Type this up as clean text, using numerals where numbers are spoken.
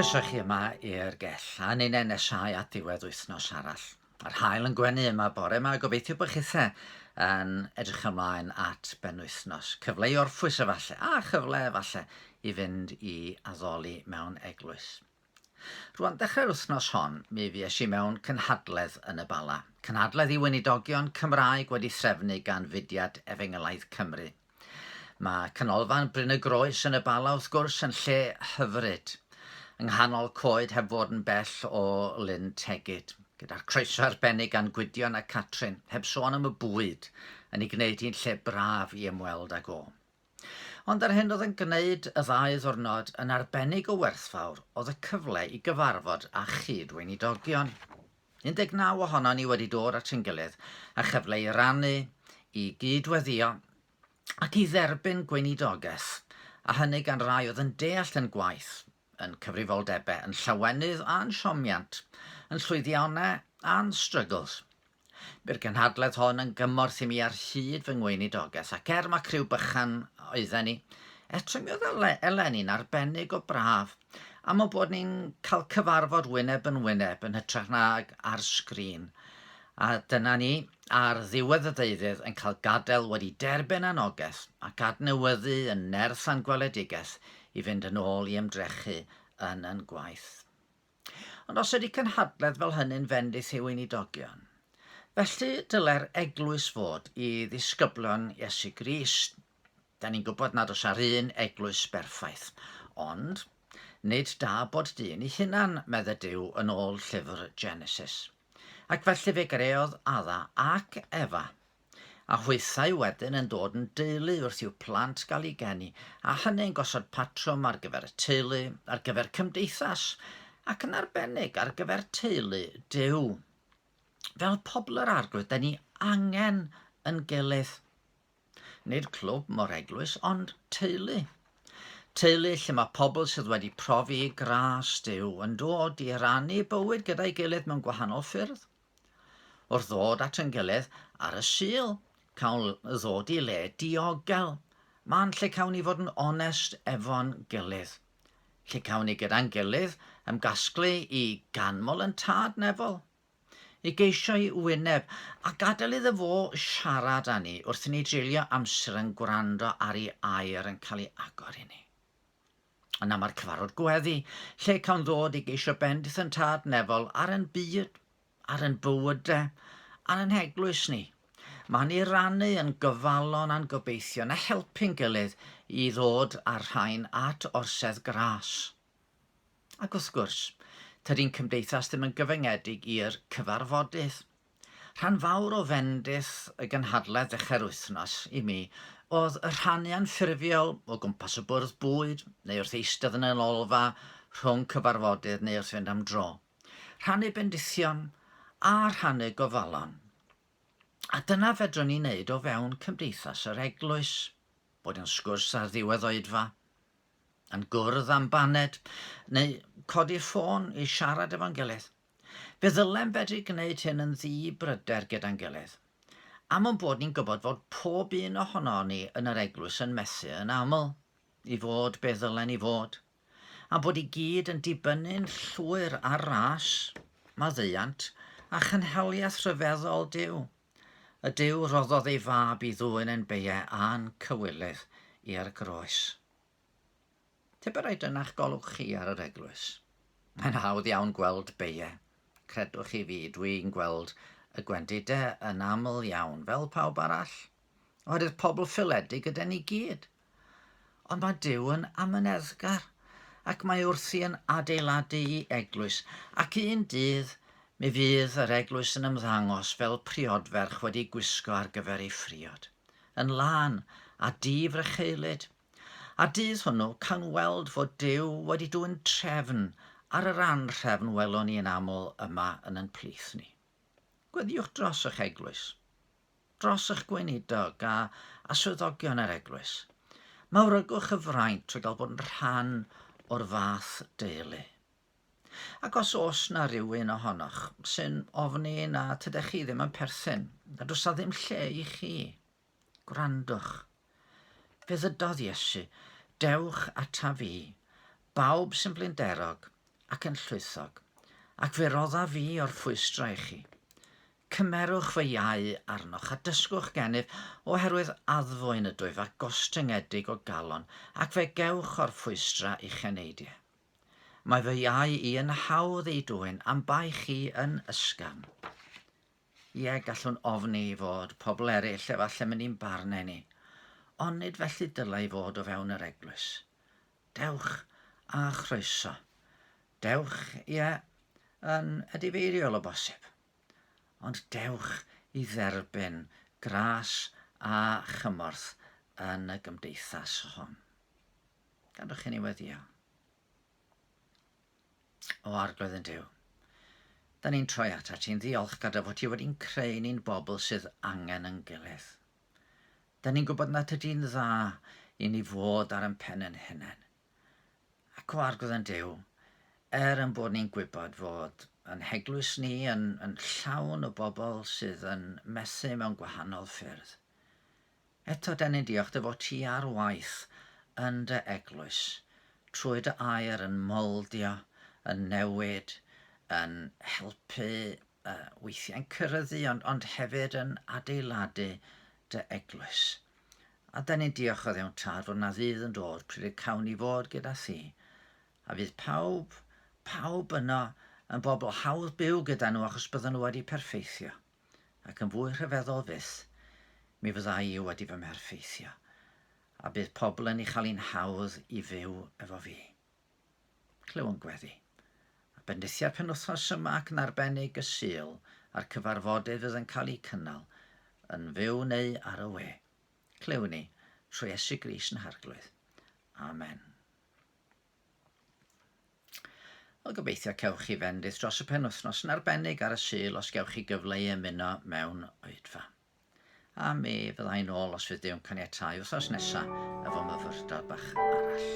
Croeso chi yma i'r gell, a ni'n nesau at ddiwedd wythnos arall. Mae'r haul yn gwenu yma bore yma, gobeithio bod chithe yn edrych ymlaen at benwythnos. Cyfle i orffwys efallai, a chyfle efallai i fynd i addoli mewn eglwys. Rwan, dechrau'r wythnos hon, mi fues i mewn cynhadledd yn y Bala. Cynhadledd i weinidogion Cymraeg wedi threfnu gan Fudiad Efengylaidd Cymru. Mae Canolfan Bryn y Groes yn y Bala, wrth gwrs, yn lle hyfryd. Yng nghanol coed heb fod yn bell o Lyn Tegid. Gyda'r croeso arbennig gan Gwydion a Catrin, heb sôn am y bwyd, yn ei gwneud hi'n lle braf i ymweld ag o. Ond yr hyn oedd yn gwneud y ddau ddiwrnod yn arbennig o werthfawr oedd y cyfle i gyfarfod â chyd-weinidogion. 19 ohonon ni wedi dod at ein gilydd a chyfle i rannu, i gyd-weddïo ac i dderbyn gweinidogaeth, a hynny gan rai oedd yn deall yn gwaith, yn cyfrifoldebau, yn llawenydd a'n siomiant, yn llwyddiannau a'n struggles. Bu'r gynhadledd hon yn gymorth i mi ar hyd fy ngweinidogaeth, ac er ma criw bychan oedden ni, eto mi oedd eleni'n arbennig o braf, am o bod ni'n cael cyfarfod wyneb yn wyneb yn hytrach nag ar sgrin. A dyna ni, ar ddiwedd y ddeuddydd, yn cael gadael wedi derbyn anogaeth ac adnewyddu yn nerth a'n gweledigaeth i fynd yn ôl i ymdrechu yn yn gwaith. Ond os ydy cynhadledd fel hynny'n fendith i weinidogion, felly dylai'r eglwys fod i ddisgyblion Iesu Grist. Da ni'n gwybod nad oes ar un eglwys berffaith, ond nid da bod dyn ei hunan, medde Duw yn ôl llyfr Genesis. Ac felly fe greodd Adda ac Efa A hwythau wedyn yn dod yn deulu wrth i'w plant gael eu geni, a hynny'n gosod patrwm ar gyfer y teulu, ar gyfer cymdeithas, ac yn arbennig ar gyfer teulu Duw. Fel pobl yr Arglwydd, da ni angen yn gilydd. Nid clwb mo'r eglwys, ond teulu. Teulu lle mae pobl sydd wedi profi gras Duw yn dod i rannu bywyd gyda'i gilydd mewn gwahanol ffyrdd. Wrth ddod at ein gilydd ar y Sul, cawn ddod i le diogel, man lle cawn ni fod yn onest efo'n gilydd, lle cawn ni gyda'n gilydd ymgasglu i ganmol yn Tad nefol, i geisio'i wyneb a gadael iddo fo siarad â ni wrth i ni dreulio amser yn gwrando ar ei air yn cael ei agor i ni. Yna mae'r cyfarfod gweddi, lle cawn ddod i geisio bendith yn Tad nefol ar ein byd, ar ein bywydau, ar ein heglwys ni. Mae'n i rannu yn gyfalon a'n gobeithion a helpu'n gilydd i ddod â'r rhain at orsedd gras. Ac wrth gwrs, tydi'n cymdeithas ddim yn gyfyngedig i'r cyfarfodydd. Rhan fawr o fendith y gynhadledd ddechrau'r wythnos i mi oedd y rhannu anffurfiol o gwmpas y bwrdd bwyd neu wrth eistedd yn y lolfa rhwng cyfarfodydd neu wrth fynd am dro. Rhannu bendithion a rhannu gofalon. A dyna fedrwn ni wneud o fewn cymdeithas yr eglwys, bod yn sgwrs ar ddiwedd oedfa, yn gwrdd am baned, neu codi ffôn i siarad efo'n gilydd. Fe ddylem fedru gwneud hyn yn ddi-bryder gyda'n gilydd, am ein bod ni'n gwybod fod pob un ohonon ni yn yr eglwys yn methu yn aml i fod be ddylen ni fod, a'n bod i gyd yn dibynnu'n llwyr ar ras, maddeuant a chynhaliaeth rhyfeddol Duw, y Duw roddodd ei Fab i ddwyn ein beiau a'n cywilydd i'r groes. Tybed ai dyna'ch golwg chi ar yr eglwys? Mae'n hawdd iawn gweld beie. Credwch chi fi, dwi'n gweld y gwendide yn aml iawn, fel pawb arall. Oherwydd pobl ffaeledig yden ni gyd. Ond mae Duw yn amyneddgar, ac mae wrthi yn adeiladu i eglwys, ac un dydd mi fydd yr eglwys yn ymddangos fel priodferch wedi gwisgo ar gyfer ei phriod, yn lân a di-frycheulyd. A'r dydd hwnnw, cawn weld fod Duw wedi dwyn trefn ar yr anhrefn welwn ni yn aml yma yn yn plith ni. Gweddïwch dros eich eglwys, dros eich gweinidog a, a swyddogion yr eglwys. Mawrygwch y fraint o gael bod yn rhan o'r fath deulu. Ac os oes na rywun ohonoch sy'n ofni na tydych chi ddim yn perthyn, na does na ddim lle i chi, Gwrandwch. Fe ddydodd Iesu, Dewch ataf fi, bawb sy'n blinderog ac yn llwythog, ac fe roddaf fi orffwystra i chi. Cymerwch fy iau arnoch a dysgwch gennyf, oherwydd addfwyn ydwyf a gostyngedig o galon, ac fe gewch orffwystra i'ch eneidiau. Mae fy iau i yn hawdd ei dwyn, a'm baich i yn ysgafn. Ie, gallwn ofni fod pobl eraill efallai mynd i'n barnau ni, ond nid felly dylai fod o fewn yr eglwys. Dewch a chroeso. Dewch, ie, yn edifeiriol o bosib. Ond dewch i dderbyn gras a chymorth yn y gymdeithas hon. Gadwch i ni weddio. O Arglwydd yn Duw, da ni'n troi atat ti'n ddiolchgar dy fod ti wedi'n creu ni'n bobl sydd angen yn gilydd. Da ni'n gwybod nad ydy'n dda i ni fod ar yn pen yn hunain. Ac o Arglwydd yn Duw, er yn bod ni'n gwybod fod yn heglwys ni yn, yn llawn o bobl sydd yn methu mewn gwahanol ffyrdd, Eto dan ni'n diolch dy fod ti ar waith yn dy eglwys, trwy dy air yn moldio, yn newid, yn helpu, uh, weithiau'n cyryddu, ond, ond hefyd yn adeiladu dy eglwys. A dan ni'n diolch o ddewn tad fod na ddydd yn dod pryd y cawn ni fod gyda thi. A fydd pawb, pawb yno yn bobl hawdd byw gyda nhw achos bydden nhw wedi perffeithio. Ac yn fwy rhyfeddol fyth, mi fydda i wedi fy mherffeithio, a bydd pobl yn ei chael hi'n hawdd i fyw efo fi. Clywn gweddi. A bendithia'r penwythnos yma ac yn arbennig y Sul a'r cyfarfodydd fydd yn cael eu cynnal, yn fyw neu ar y we. Clywn ni, trwy Iesu Grist yn Harglwydd. Amen. Wel, gobeithio cewch chi fendith dros y penwythnos yn arbennig ar y Sul os gewch chi gyfle i ymuno mewn oedfa. A mi fydda i'n ôl os fydd Duw'n caniatáu wythnos nesa efo myfyrdod bach arall.